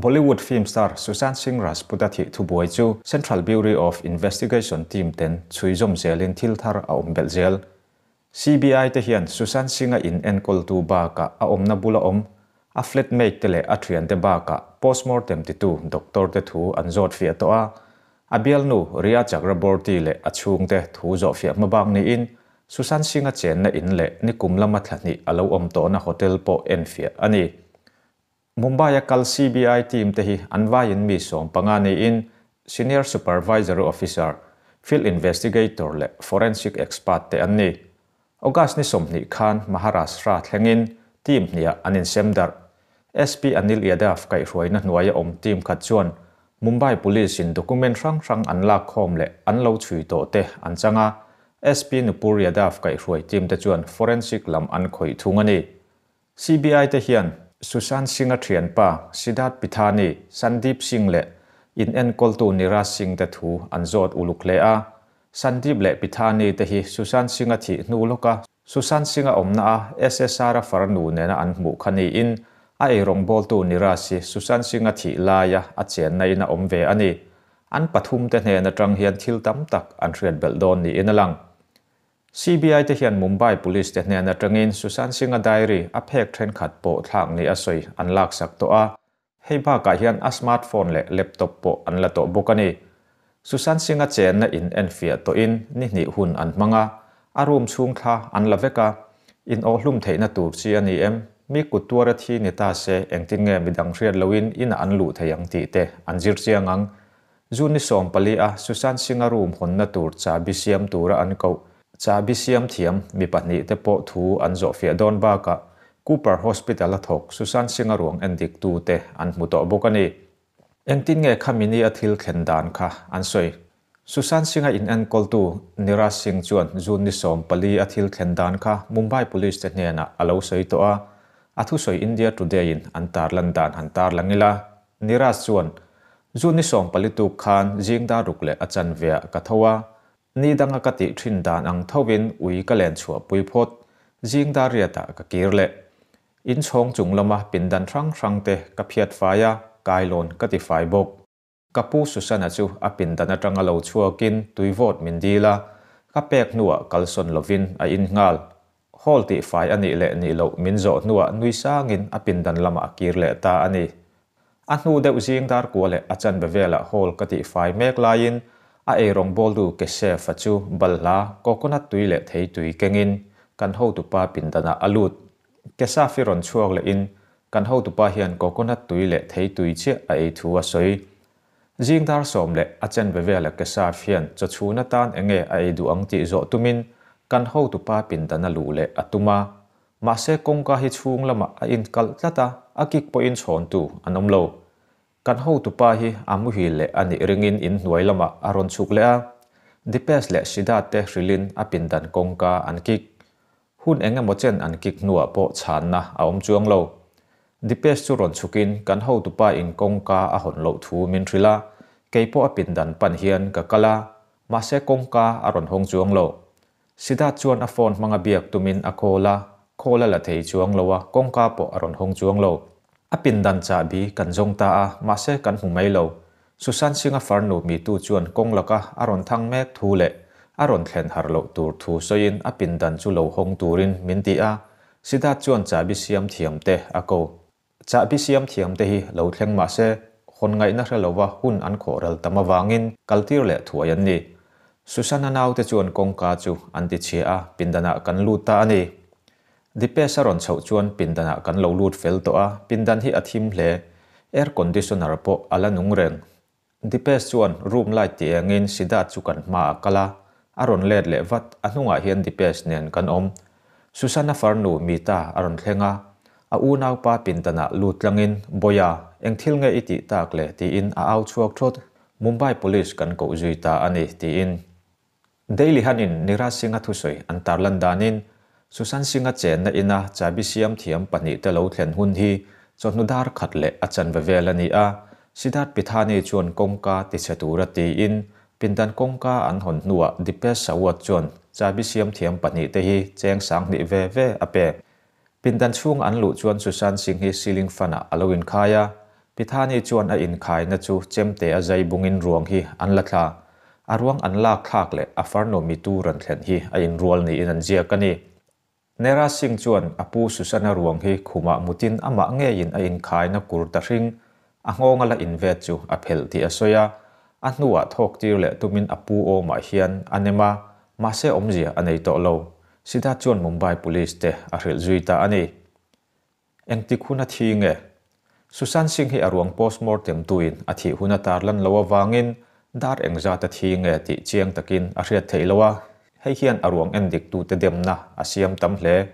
Bollywood film star Sushant Singh Rajput-a thih thubuai chu Central Bureau of Investigation team ten chhui zawm zelin thil thar a awm belh zel. CBI te hian Sushant Singh-a in enkawltu bakah a awmna bula awm, a flatmate te leh a thiante bakah postmortem titu doctor te thu an zawt fiah tawh a. A bialnu Rhea Chakraborty leh a chhungte thu zawh fiah hma bak niin Sushant Singh-a chenna in leh nikum lama thla hnih a lo awm tawhna hotel pawh enfiah a ni. Mumbai-a kal CBI team te hi an vaiin mi 15 niin Senior Supervisory Officer, Field Investigator leh Forensic Expert te an ni. August ni 20 khan Maharashtra thlengin team hniah an insem darh. SP Anil Yadav kaihhruaina hnuaia awm team khat chuan Mumbai Police-in document hrang hrang an lak khawm leh an lo chhui tawh te an chang a, SP Nupur Yadav kaihhruai team te chuan forensic lam an khawih thung a ni. CBI te hian Sushant Singh-a thianpa Siddharth Pithani, Sandeep Singh leh inenkawltu Neeraj Singh te thu an zawt uluk hle a. Sandeep leh Pithani te hi Sushant Singh-a thih hnu lawka Sushant Singh-a awmna a SSR-a farnu nena an hmuh kha niin a eirawngbawltu Neeraj hi Sushant Singh-a thih laia a chenna in a awm ve a ni. An pathum te hnen atang hian thil tam tak an hriat belh dawn niin a lang. CBI te hian Mumbai Police te hnen atangin Sushant Singh-a diary a phek thenkhat pawh thlak ni a sawi an laksak tawh a, hei bakah hian a smartphone leh laptop pawh an la tawh bawk a ni. Sushant Singh-a chenna in enfiah tawhin ni hnih hun an hmang a, a room chhung thla an la vek a, in awhhlum theihna tur chi a ni em? Mi kut tuara thi ni ta se engtin nge midang hriat loin inah an luh thei ang tih te an zir chiang ang. June ni 14 a Sushant Singh-a room hawnna tur chahbi siam tura an koh. Chahbi siam thiam mi pahnih te pawh thu an zawhfiah dawn bakah Cooper Hospital a thawk Sushant Singh-a ruang endik tu te an hmu tawh bawk a ni. Engtin nge khami ni a thil thlen dan kha an sawi? Sushant Singh-a inenkawltu Neeraj Singh chuan June ni 14 a thil thlen dan kha Mumbai Police te hnenah a lo sawi tawh a, a thusawi India Today-in an tarlan dan han tarlang ila. Neeraj chuan, June ni 14 tuk khan zing dar ruk leh a chanveah ka tho a, ni danga ka tih thin dan ang thovin ui ka len chhuah pui phawt, zing dar riatah ka kir leh. In chhawng chung lama pindan hrang hrang te ka phiat fai a, kailawn ka ti fai bawk. Ka pu Susanna chu a pindan atanga lo chhuakin tui vawt min dil a, ka pek hnuah kalsawn lovin a in nghal. Hall tih fai a nih leh nih loh min zawh hnuah nui sangin a pindan lamah a kir leh ta a ni. A hnu deuh zing dar kua leh a chanve velah hall ka tih fai mek laiin a eirawng bawltu Kesef-a chu balhla, coconut tui leh thei tui kengin kan hotupa pindanah a lut. Kesaf hi rawn chhuak lehin kan hotupa hian coconut tui leh thei tui chiah a ei thu a sawi. Zing dar 10 leh a chanve vela Kesaf hian chawchhun atan enge a ei duh ang tih zawh tumin kan hotupa pindan a luh leh a tum a. Mahse kawngka hi chhung lamah a inkalh tlat a, a kik pawhin chhawntu an awm lo. Kan hotupa hi a muhil leh a nih ringin inhnuai lamah a rawn chhuk leh a. Dipesh leh Siddharth te hrilhin a pindan kawngka an kik. Hun eng emaw chen an kik hnuah pawh chhanna a awm chuang lo. Dipesh chu rawn chhukin kan hotupa in kawngka a hawn loh thu min hrilh a, kei pawh a pindan pan hian ka kal a, mahse kawngka a rawn hawng chuang lo. Siddharth chuan a phone hmanga biak tumin a call a, call a la thei chuang lo a, kawngka pawh a rawn hawng chuang lo. A pindan chahbi kan zawng ta a, mahse kan hmu mai lo. Sushant Singh-a farnu mitu chuan kawng laka a rawn thang mek thu leh a rawn thlen harh loh tur thu sawiin a pindan chu lo hawng turin min ti a, Siddharth chuan chahbi siam thiam te a ko. Chahbi siam thiam te hi lo thleng mah se hawn ngaihna hre lova hun an khawh ral tam avangin kaltir leh thuai an ni. Sushant-a naute chuan kawngka chu an ti chhia a, pindanah kan lut ta a ni. Dipesh a rawn chhoh chuan pindanah kan lo lut fel tawh a, pindan hi a thim hle. Air conditioner pawh a la nung reng. Dipesh chuan room light ti engin Siddharth chu kan hma a kal a, a rawn let leh vat, a hnungah hian Dipesh nen kan awm. Susanna farnu Mita a rawn thleng a, a unaupa pindanah lut tlangin, Bawia, eng thil nge i tih tak le? tiin a au chhuak thawt, Mumbai Police kan koh zui ta a ni, tiin. Daily Hanin Neeraj Singh-a thusawi an tarlan danin, Sushant Singh-a chenna ina chahbi siam thiam pahnih te lo thlen hun hi chawhnu dar khat leh a chanve vel a ni a, Siddharth Pithani chuan kawngka tichhe tura tiin pindan kawngka an hawn hnuah Dipesh Sawat chuan chahbi siam thiam pahnih te hi cheng 2000 ve ve a pek. Pindan chhung an luh chuan Sushant Singh hi ceiling fan-ah a lo inkhai a. Pithani chuan a inkhaina chu chemte a zai bungin ruang hi an la thla. A ruang an lak thlak leh a farnu mitu rawn thlen hi a inrual niin an ziak a ni. Nera Singh chuan a pu Sushant-a ruang hi khumah mutin amah ngeiin a inkhaina kur ta hring, a nghawng a la invet chu a phelh tih a sawi a. A hnuah thawk tir leh tumin a pu awmah hian a nem a, mahse awmzia a nei tawh lo. Siddharth chuan Mumbai Police te a hrilh zui ta a ni. Engtik hun a thi nge? Sushant Singh hi a ruang postmortem tuin a thih hun a tarlan lo avangin dar engzat a thi nge tih chiang takin a hriat theih lo a, hei hian a ruang endiktute demna a siam tam hle.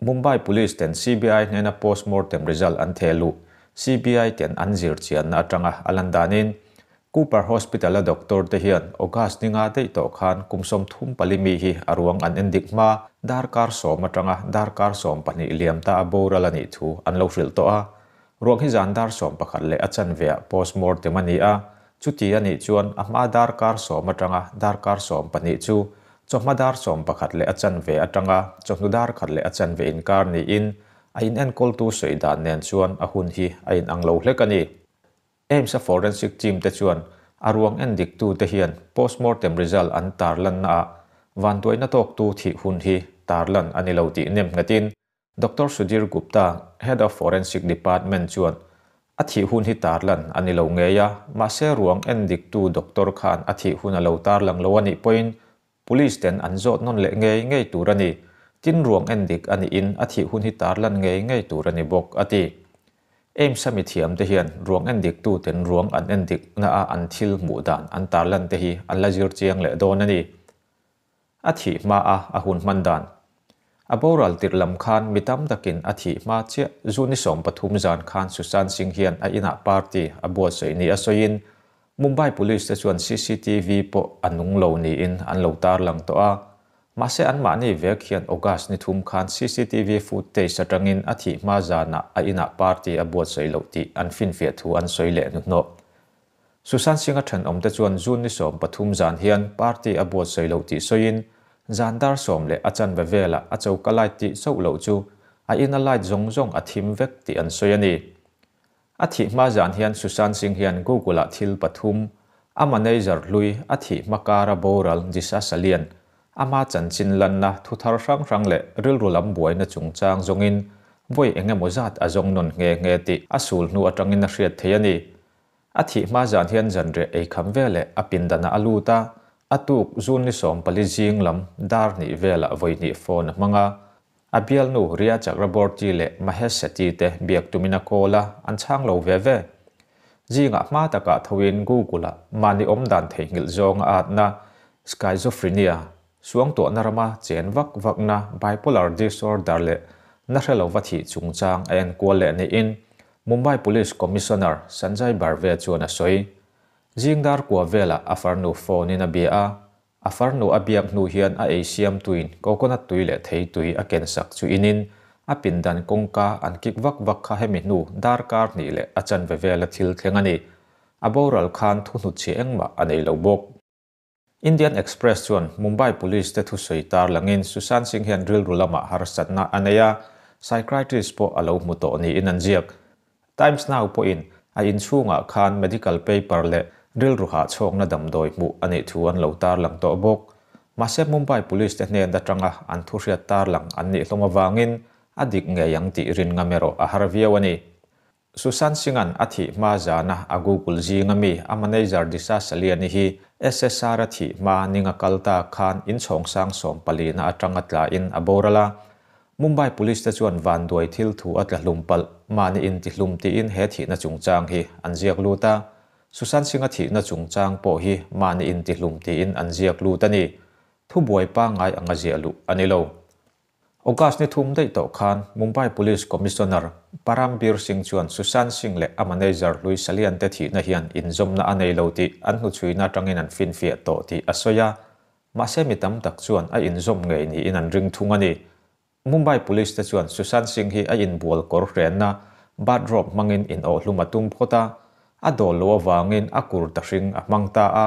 Mumbai Police ten CBI hnena postmortem result an theh luh, CBI ten an zir chianna atanga a lan danin Cooper Hospital-a doctor te hian August ni nga daih tawh khan kum 34 mi hi a ruang an endik hma darkar sawm atanga darkar 12 liam ta a boral a nih thu an lo hrilh tawh a. Ruang hi zan dar 11 leh a chanveah postmortem a ni a, chuti a nih chuan a hma darkar sawm atanga darkar 12 chu chawhma dar 11 leh a chanve atanga chawhnu dar khat leh a chanve inkar niin a inenkawltu sawi dan nen chuan a hun hi a inang lo hlek a ni. AIIMS-a forensic team te chuan a ruang endiktu te hian postmortem result an tarlannaah vanduaina tawktu thih hun hi tarlan a ni lo tih nem nghetin Doctor Sudhir Gupta, Head of Forensic Department chuan a thih hun hi tarlan a ni lo ngei a, mahse ruang endiktu doctor khan a thih hun a lo tarlang lo a nih pawhin Police ten an zawt nawn leh ngei ngei tur a ni. Tin ruang endik a niin a thih hun hi tarlan ngei ngei tur a ni bawk, a ti. AIIMS-a mithiam te hian ruang endik tu ten ruang an endik na a an thil hmuh dan an tarlan te hi an la zir chiang leh dawn a ni. A thih hma a a hun hman dan. A boral tirh lam khan mi tam takin a thih hma chiah June ni 13 zan khan Sushant Singh hian a inah party a buatsaih ni a sawiin Mumbai Police te chuan CCTV pawh a nung lo niin an lo tarlang tawh a. Mahse anmahni vek hian August ni thum khan CCTV footage atangin a thih hma zanah a inah party a buatsaih loh tih an finfiah thu an sawi leh hnuhnawh. Sushant Singh-a thenawmte chuan June ni 13 zan hian party a buatsaih loh tih sawiin zan dar sawm leh a chanve velah a choka light tih chauh loh chu a ina light zawng zawng a thim vek tih an sawi a ni. A thih hma zan hian Sushant Singh hian Google-ah thil pathum, a manager hlui, a thih hma kara boral Disha Salian, ama chanchin lanna thu thar hrang hrang leh rilru lam buaina chungchang zawngin vawi eng emaw zat a zawng nawn nghe nghe tih a sul hnu atangin a hriat thei a ni. A thih hma zan hian zanriah eikham veleh a pindanah a lut a, a tuk June ni 14 zing lam dar hnih velah vawi hnih phone a hmang a, A bialnu Rhea Chakraborty leh Mahesh Shetty te biak tumin a call a, an chhang lo ve ve. Zingah hma takah thoin Google-ah mahni awm dan theihnghilh zawnga atna, schizophrenia, suangtuahna rama chen vak vakna, bipolar disorder leh na hre lova thih chungchang a enkual leh niin Mumbai Police Commissioner Sanjay Barve chuan a sawi. Zing dar kua velah a farnu phone-in a bia a, A farnu a biak hnu hian a ei siam tuin coconut tui leh thei tui a ken sak chu inin a pindan kawngka an kik vak vak kha hemi hnu darkar hnih leh a chanve vela thil thleng a ni. A boral khan thu hnutchhi engmah a nei lo bawk. Indian Express chuan Mumbai Police te thusawi tarlangin Sushant Singh hian rilru lamah harsatna a nei a, psychiatrist pawh a lo hmu tawh niin an ziak. Times Now pawhin a inchhungah khan medical paper leh rilru hahchhawkna damdawi hmuh a nih thu an lo tarlang tawh bawk. Mahse Mumbai Police te hnen atanga an thuhriat tarlang an nih hlawm avangin a dik ngei ang tih rin ngam erawh a har viau a ni. Sushant Singh-a'n a thih hma zana a Google zinga mi a manager Disha Saliani hi SSR a thih hma ninga kal ta khan inchhawng sang 14 na atanga tlain a boral a. Mumbai Police te chuan vanduai thil thu a tla hlum palh, mahni intihlum tiin he thihna chungchang hi an ziak lut a. Sushant Singh-a thihna chungchang pawh hi mahni intihlum tiin an ziak lut a ni. Thubuai pangngai anga ziah luh a ni lo. August ni thum daih tawh khan Mumbai Police Commissioner Parambir Singh chuan Sushant Singh leh a manager hlui Salian te thihna hian inzawmna a nei lo tih an hnuchhuina atangin an finfiah tawh tih a sawi a. Mahse mi tam tak chuan a inzawm ngei niin an ring thung a ni. Mumbai Police te chuan Sushant Singh hi a inbual kawr hrenna bathrobe hmangin inawhhlum a tum phawt a, a dawl lo avangin a kur ta hring a hmang ta a,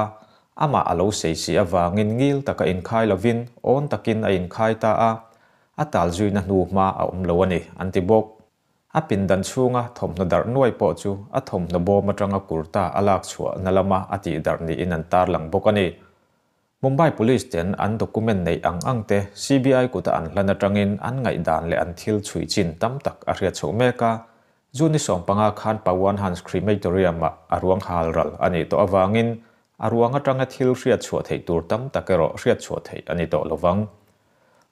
amah a lo sei si avangin ngil taka inkhai lovin awn takin a inkhai ta a, a tal zuina hnu hma a awm lo a ni, an ti bawk. A pindan chhunga thawmhnaw darh nuai pawh chu a thawmhnaw bawm atanga kurta a lak chhuahna lama a tihdarh niin an tarlang bawk a ni. Mumbai Police ten an document neih ang ang te CBI kuta an hlan atangin an ngaihdan leh an thil chhui chin tam tak a hriat chhoh mek a. June ni 15 khan Pawan Hans Crematorium-ah a ruang hal ral a nih tawh avangin a ruang atanga thil hriat chhuah theih tur tam tak erawh hriat chhuah theih a ni tawh lovang.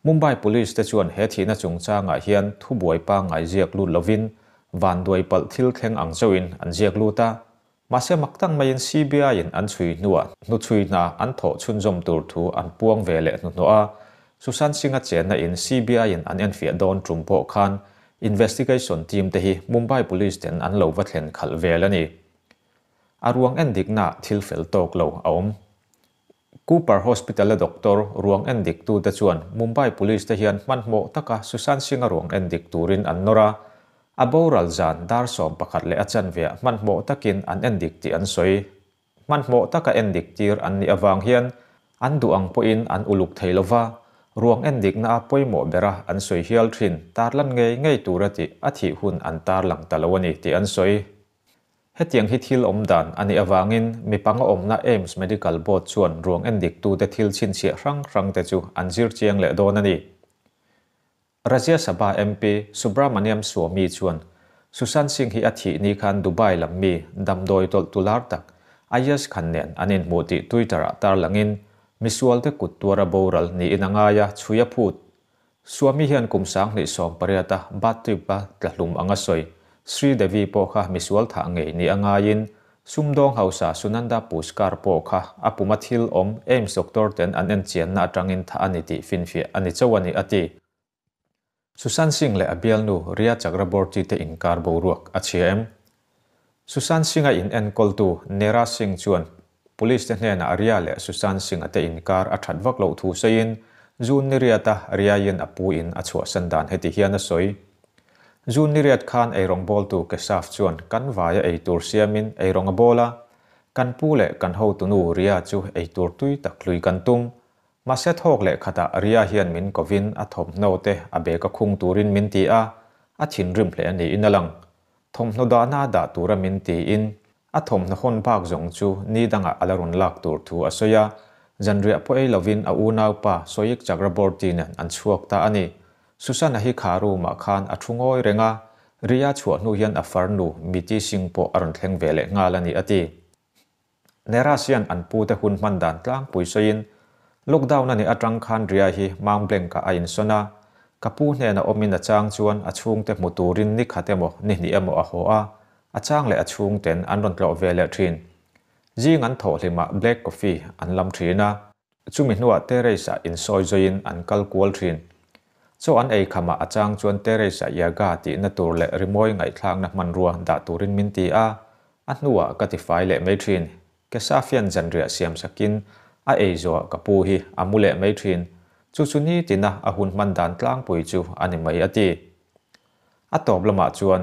Mumbai Police te chuan he thihna chungchangah hian thubuai pangngai ziak lut lovin vanduai palh thil thleng ang chauhin an ziak lut a. Mahse mak tak maiin CBI-in an chhui hnuah hnuchhui hna an thawh chhunzawm tur thu an puang ve leh hnuhnawh a. Sushant Singh-a chenna in CBI-in an enfiah dawn tum pawh khan investigation team te hi Mumbai Police ten an lo va thlen khalh vel a ni. A ruang endiknaah thil fel tawk lo a awm. Cooper Hospital-a doctor ruang endiktute chuan Mumbai Police te hian hmanhmawh taka Sushant Singh-a ruang endik turin an nawr a, a boral zan dar 11 leh a chanveah hmanhmawh takin an endik tih an sawi. Hmanhmawh taka endik tir an nih avang hian an duh ang pawhin an uluk thei lova, ruang endikna a pawimawh bera an sawi hial thin tarlan ngei ngei tura tih a thih hun an tarlang ta lo a ni tih an sawi. Hetiang hi thil awm dan a nih avangin mi panga awmna AIIMS Medical Board chuan ruang endiktute thil chhinchhiah hrang hrangte chu an zir chiang leh dawn a ni. Rajya Sabha MP Subramaniam Swamy chuan Sushant Singh hi a thih ni khan Dubai lam mi damdawi tawlh tu lar tak Ayaz Khan nen an inhmuh tih Twitter-ah tarlangin misualte kut tuara boral niin a ngai a, chhui a phut. Swamy hian kum 2018 a bathtub-a tlahlum anga sawi Sri Devi pawh kha misual thah ngei ni a ngaiin sumdawng hausa Sunanda Pushkar pawh kha a puma thil awm AIIMS doctor ten an enchianna atangin thah a ni tih finfiah a ni chauh a ni a ti. Sushant Singh leh a bialnu Rhea Chakraborty te inkar boruak a chhia em? Sushant Singh-a in enkawltu Neeraj Singh chuan Police te hnenah Rhea leh Sushant Singh-a te inkar a that vak loh thu sawiin June ni riata Rhea-in a pu in a chhuahsan dan heti hian a sawi. June ni riat khan eirawng bawltu Keshav chuan kan vaia eitur siamin eirawng a bawl a, kan pu leh kan hotunu Rhea chu eitur tui tak hlui kan tum. Mahse thawk leh khatah Rhea hian min kovin a thawmhnaw te a bag a khung turin min ti a, a thinrim hle a niin a lang. Thawmhnaw dahna a dah tura min tiin a thawmhnaw hawn bak zawng chu ni dangah a la rawn lak tur thu a sawi a, zanriah pawh ei lovin a unaupa Soik Chakraborty nen an chhuak ta a ni. Susanna hi kha room-ah khan a thu ngawi reng a, Rhea chhuah hnu hian a farnu Miti Singh pawh a rawn thleng ve leh nghal a ni a ti. Neeraj hian an pute hun hman dan tlangpui sawiin, Lockdown a nih atang khan Rhea hi Mount Blanc-ah a insawn a, ka pu hnena awmin a chang chuan a chhungte hmu turin ni khat emaw ni hnih emaw a haw a, a chang leh a chhungten an rawn tlawh ve leh thin. Zing an thawh hlimah black coffee an lam thin a. Chumi hnuah terrace-ah insawi zawiin an kal kual thin. Chaw an ei khamah a chang chuan terrace-ah yoga tihna tur leh rimawi ngaihthlakna hmanrua dah turin min ti a, a hnuah ka tifai leh mai thin. Kesafian zanriah siam sakin a ei zawhah ka pu hi a mu leh mai thin. Chu chu nitina a hun hman dan tlangpui chu a ni mai a ti. A tawp lamah chuan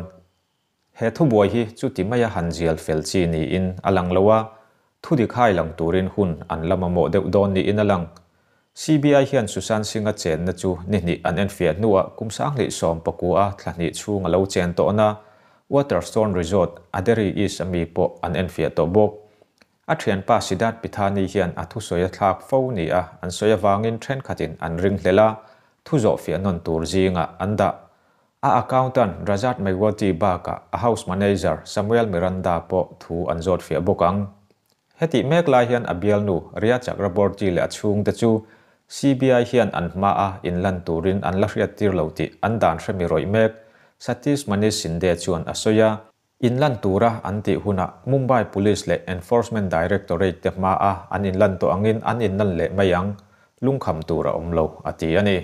He thubuai hi chuti maia han zial fel chi niin a lang lo a, thudik hai lang turin hun an la mamawh deuh dawn niin a lang. CBI hian Sushant Singh-a chenna chu ni hnih an enfiah hnuah kum 2019 a thla hnih chhung a lo chen tawhna Waterstone Resort, Andheri East ami pawh an enfiah tawh bawk. A thianpa Siddharth Pithani hian a thusawi a thlak fo nia an sawi avangin thenkhatin an ringhlel a, thu zawhfiah nawn tur zingah an dah. A accountant Rajat Mewati bakah a house manager Samuel Miranda pawh thu an zawtfiah bawk ang. Hetih mek lai hian a bialnu Rhea Chakraborty leh a chhungte chu CBI hian an hmaa inlan turin an la hriattir lo tih an dan hremi rawih mek, Satish Manish Shinde chuan a sawi a. Inlan tura an tih hunah Mumbai Police leh Enforcement Directorate te hmaa an inlan tawh angin an inlan leh mai ang, lungkham tur a awm lo, a ti a ni.